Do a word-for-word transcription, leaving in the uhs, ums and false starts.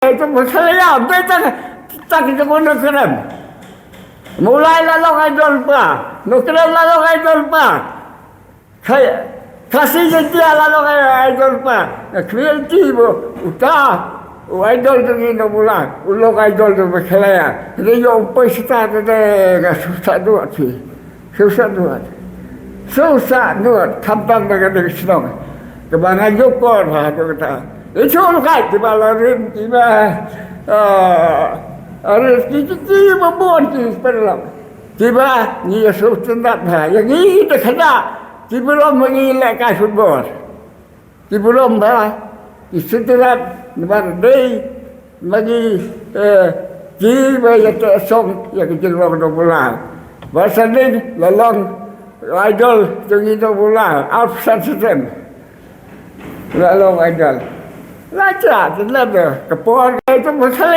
Ito ba khlaiñ ïa, dei tang, tang jong u Nongkrem. Mawlai la long idol pa. Nongkrem la long idol pa. Khai, Khasi Jaiñtia la long idol pa. Nga khmih ïa ki ba uta u idol jong ngi Nongbulang u long idol jong ba khlaiñ ïa. Dei ïoh u poi sita te dei nga sngewsih duh phi. Sngewsih duh. Sngewsih duh khamtam da ka dei shnong. Kaba nga ïoh kor ha ka kata. Ito lu kai kiba la rim kiba, ah, aris ki ki ki ba bon ki perlam. Kiba ngi ïa sngewtynnat ha ïa ngi da khana. Kiba lom ngi leh kai football. Kiba lom ba ki sngewtynnat namar dei ma ngi, eh, kiba ïa te song ïa ki jinglong Nongbulang. Ba sa dei la long idol jong ngi Nongbulang. Up san system. La long idol. La cha, la da ka por ka ito ba khlaiñ